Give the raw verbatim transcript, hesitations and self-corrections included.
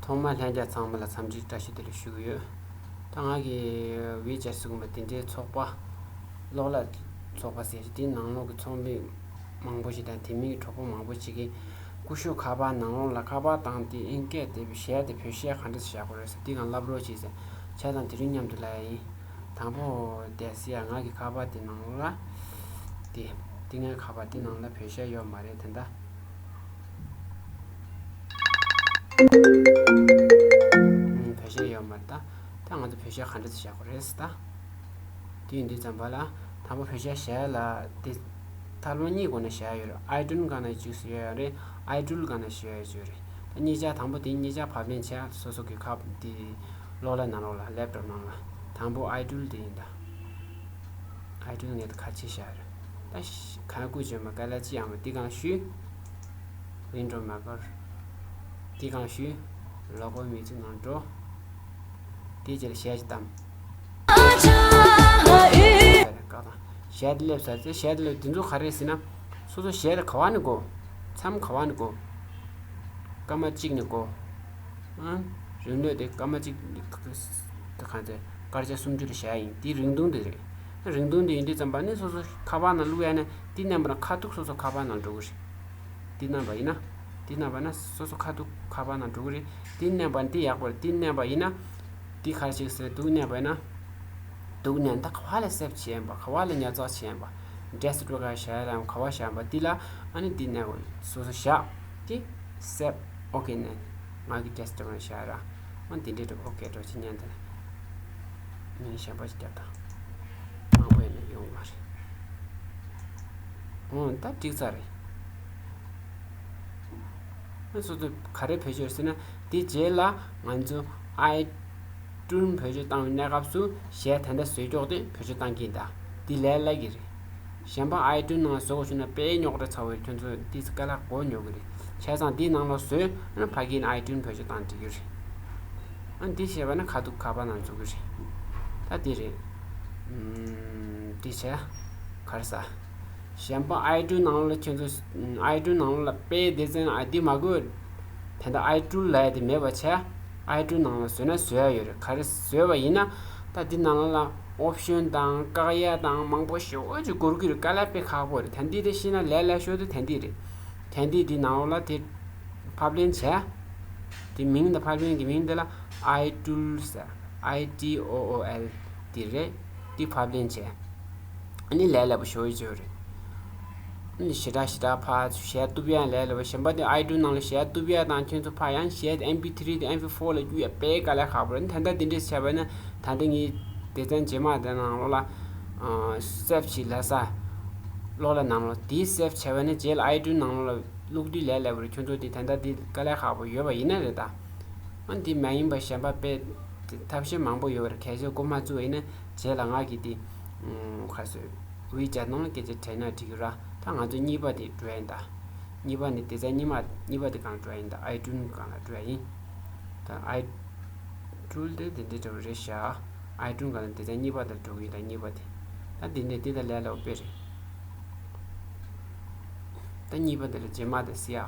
ཐོག་མར་ལྷན་རྒྱས་ཚང་མ་ལ་འཚམས་འདྲི་བཀྲ་ཤིས་བདེ་ལེགས་ཞུ་གི་ཡོད། ད་ང་གི་ཝེ་ཅེཊ་ཟེར་གི་མ་དེ་འདྲའི་ཚོགས་པ། གློག་ཀླད་ཚོགས་པ་ཟེར་གྱི་དེའི་ནང་ལོགས་ཀྱི་ཚོགས་མི་མང་པོ་ཞིག་དང་དེ་མིན་གྱི་གྲོགས་པོ་མང་པོ་ཞིག་གིས་ཀུ་ཤུ་ཁ་པར་ནང་ལོགས་ལ་ཁ་པར་བཏང་སྟེ་ཨིན་སྐད་དེ་བཤད་དེ་བོད་གཞས་ག་འདྲ་བཞག་དགོས་རེད་ཟེར་དེ་གང་ལབ་རོགས་བྱེད་ཟེར་བྱས་ཙང་དེ་རིང་མཉམ་དུ་ལབ་ཡ་ཡིན། དང་པོ་དེ་སི་ཡ་ང་གི་ཁ་པར་དེ་ནང་ལ་དེ་དེ་ངའི་ཁ་པར་དེ་ནང་ལ་བོད་གཞས་ཡོད་མ་རེད་དེ་འདྲ། བོད་གཞས་ཡོད་མ་རེད་ད། ད་ང་ཚོ་བོད་གཞས་ག་འདྲ་ཞིག་བཞག་དགོས་རེད་ཟེར་ད། དེ་ཡིན་དུས་ཙམ་པ་ལ་དང་པོ་བོད་གཞས་བཞག་ཡ་ལ་དེ་ཐབས་ལམ་གཉིས་སྒོ་ནས་བཞག་ཡ་ཡོད་རེད། ཨའི་ཊུན་སྒང་ནས་བཅུག་ཡ་ཡོད་རེད། ཨའི་ཊུལ་སྒང་ནས་བཞག་ཡ་ཡོད་རེད། ད་གཉིས་ཆ་དང་པོ་དེ་གཉིས་ཆ་ཕབ་ལེན་བྱས་སོ་སོ་གི་ཁ་དེ་གློག་ཀླད་ནང་ལོགས་ལ་ལེབ་ཊོབ་ནང་ལ་དང་པོ་ཨའི་ཊུལ་དེ་ཡིན་ད། ཨའི་ཊུན་ངས་ད་ཁ་ཕྱེ་བཞག་ཡོད་རེད། ད་ཤ་གང་བཀོད་བྱས་མ་དཀའ་ལས་ཅི་ཡང་མེད་དེ་གང་ཞུས། ཝིན་ཌོ་མེ་ཀར། དེ་གང་ཞུས། ལོ་གོ་མིའུ་ཛིག་ནང་འགྲོ། དེ་རྗེས་ལ་གཞས་ཅིག་བདམས། བཀག་དང་། གཞས་དེ་སླེབས་ཚར་ཚེ་གཞས་དེ་སླེབས་དེ་ཚོ་ག་རེ་ཟེར་ན། སོ་སོ་གཞས་དེ་ག་བ་ནས་གོ། མཚམས་ག་བ་ནས་གོ། སྐར་མ་གཅིག་ནས་གོ། ཨང་། རིང་ལོས་དེ་སྐར་མ་གཅིག་ག་ཚོད་སྐར་ཆ་སུམ་ཅུ་ལ་བཞག་ཡིན་དེའི་རིང་ཐུང་དེ་རེད། རིང་ཐུང་དེ་ཡིན་དུས་ཙམ་པ་ནི་སོ་སོ་ཁ་པར་ནང་བླུག་ཡ་ནས་དེ་མནན་པ་ན་ཁ་ཐུག་སོ་སོ་ཁ་པར་ནང་འགྲོ་གི་རེད། དེ་མནན་པ་ཡིན་ན། དེ་མནན་པ་ན་སོ་སོ་ཁ་ཐུག་ཁ་པར་ནང་འགྲོ་གི་རེད། དེ་མནན་པ་ནི་དེ་ཡག་པོ་རེད། དེ་མནན་པ་ཡིན་ན། དེ་ག་རེ་བྱེད་ཟེར་དུག་མནན་པ་ཡིན་ན། དུག་མནན་ད་ག་བ་ལ་སེབ་བྱས་ཡིན་པ་ག་བ་ལ་ཉར་ཚགས་བྱས་ཡིན་པ། ཌེ་སི་ཊོབ་ག་བཞག་ཡ་ལ་ག་བ་བཞག་ཡིན་པ་དེ་ལ་ཨ་ནི་དེ་མནན་པ་སོ་སོ་བཞག་དེ་སེབ་ཨོ་ཀེ་མནན། ང་གི་ཌེ་སི་ཊོབ་ནང་བཞག་ར། ཨ་འདི་འདྲས་ཨོ་ཀེ་འགྲོ་ཅི་ཉན་དེ་ལ། མིང་གཞན་པ་ཞིག་རྒྱབ་དང་། མང་པོ་ཡིན་ན་ཡོང་མ་རེད། འོ་ད་འགྲིག་ཚར་རེད། ཨ་སོ་སོ་ག་རེ་བེད་སྤྱོད་ཟེར་ན་དེ་རྗེས་ལ་ང་ཚོ་ཨའི་ཊུན་བེད་སྤྱོད་བཏང་བའི་གནས་སྐབས་སུ་གཞས་ད་ལྟ་བཟོས་ཀྱོག་དེ་བེད་སྤྱོད་བཏང་གི་ཡིན་ད། དེ་ལས་སླ་གི་རེད། གཞན་པ་ཨའི་ཊུན་ནང་བཟོ་དགོས་བྱུང་ན་དཔེ་རྙོག་དྲ་ཚ་བོ་རེད། ཁྱོད་ཚོ་དེ་དཀའ་ལས་གོ་མྱོང་གི་རེད། བྱས་ཙང་དེའི་ནང་ལོགས་བཟོས་ཨ་ནི་ཕ་གིའི་ཨའི་ཊུན་བེད་སྤྱོད་བཏང་འགྲིག་གི་རེད། ཨ་འདི་བྱས་པ་ན་ཁ་ཐུག་ཁ་པར་ནང་འཛུལ་གི་རེད། ད་དེ་རེད། ཨམ། འདི་བྱས། ག་རེ་ཟ། གཞན་པ་ཨའི་ཊུན་ནང་ལོགས་ལ་ཁྱོད་ཚོ་ཨའི་ཊུན་ནང་ལོགས་ལ་དཔེ་སྡེ་ཚན་ཨ་འདི་མ་དགོས། དེ་འདྲ་ཨའི་ཊུན་ལབ་ཡ་དེ་མེད་པ་བྱས། ཨའི་ཊུན་ནང་ལ་བཟོས་ན་བཟོ་ཡ་ཡོད་རེད། ག་རེ་བཟོས་པ་ཡིན་ན། ད་འདི་ནང་ལ་ཨོབ་ཤོན་དང་བཀག་ཡ་དང་མང་པོ་ཞེ་པོ་ཅིག་འགོར་གི་རེད། དཀའ་ལས་དཔེ་ཁག་པོ་རེད། ད་འདི་དེ་ཤེས་ན་ལས་སླ་ཤོས་དེ་ད་འདི་རེད། ད་འདི་འདི་ནང་ལོགས་ལ་དེ་ཕབ་ལེན་བྱས། དེ་མིང་དང་ཕབ་ལེན་གྱི་མིང་དེ་ལ་ཨའི་ཊུལ་ཟེར། ཨའི་ཊི་ཨོ་ཨོ་ཨེལ་དེ་རེད། དེ་ཕབ་ལེན་བྱས། ཨ་ནི་ལས་སླ་པོ་ཞེ་པོ་ཅིག་རེད། ཨ་ནི་ཞེ་དྲག་ཞེ་དྲག་ཕར་གཞས་གཏུབ་ཡ་ལས་སླ་པོ། གཞན་པ་དེ་ཨའི་ཊུན་ནང་ལ་གཞས་གཏུབ་ཡ་དང་ཁྱོད་ཚོ་ཕར་ཡང་གཞས་དེ་ཨེམ་པི་ཐི་རི་དང་ཨེམ་པི་ཕོར་ལ་བསྒྱུར་ཡ་དཔེ་དཀའ་ལས་ཁག་པོ་རེད། ད་ལྟ་འདི་འདྲས་བྱས་པ་ན་ད་ལྟ་ངའི་སྡེ་ཚན་རྗེས་མ་དེ་ནང་ལོགས་ལ་སེབ་ཅིག་ལབ་ས། གློག་ཀླད་ནང་ལོགས་དེའི་སེབ་བྱས་པ་ན་རྗེས་ལ་ཨའི་ཊུན་ནང་ལོགས་ལ་བླུག་དུས་ལས་སླ་པོ་རེད། ཁྱོད་ཚོ་དེ་ད་ལྟ་འདི་དཀའ་ལས་ཁག་པོ་ཡོད་པ་ཡིན་ན་རེད་ད། ཨ་འདི་མ་ཡིན་པ་གཞན་པ་དཔེ་ཐབས་ཤེས་མང་པོ་ཡོད་པ་རེད། གལ་སྲིད་འགོ་མ་བཙུགས་པ་ཡིན་ན་རྗེས་ལ་ང་གིས་དེ་ཁ་སོས་ཝི་ཅེཊ་ནང་ལ་སྐད་ཆ་དྲིས་ན་འགྲིག་གི་ར། ད་ང་ཚོ་གཉིས་པ་དེ་འགྲོ་ཡ་ཡིན་ད། གཉིས་པ་ནི་སྡེ་ཚན་གཉིས་མ་གཉིས་པ་དེ་གང་འགྲོ་ཡ་ཡིན་ད། ཨའི་ཊུན་སྒང་ལ་འགྲོ་ཡ་ཡིན། ད་ཨའི་ཊུལ་དེ་དེ་འདྲའི་འདྲ་བོ་རེད་ཤག་ཨའི་ཊུན་སྒང་ལ་སྡེ་ཚན་གཉིས་པ་དེར་འགྲོ་གི་ཡིན་ད། གཉིས་པ་དེ། ད་འདི་འདྲ་འདི་ད་ལས་སླ་པོ་དཔེ་རེད། ད་གཉིས་པ་དེ་ལ་རྗེས་མ་དེ་སི་ཡ།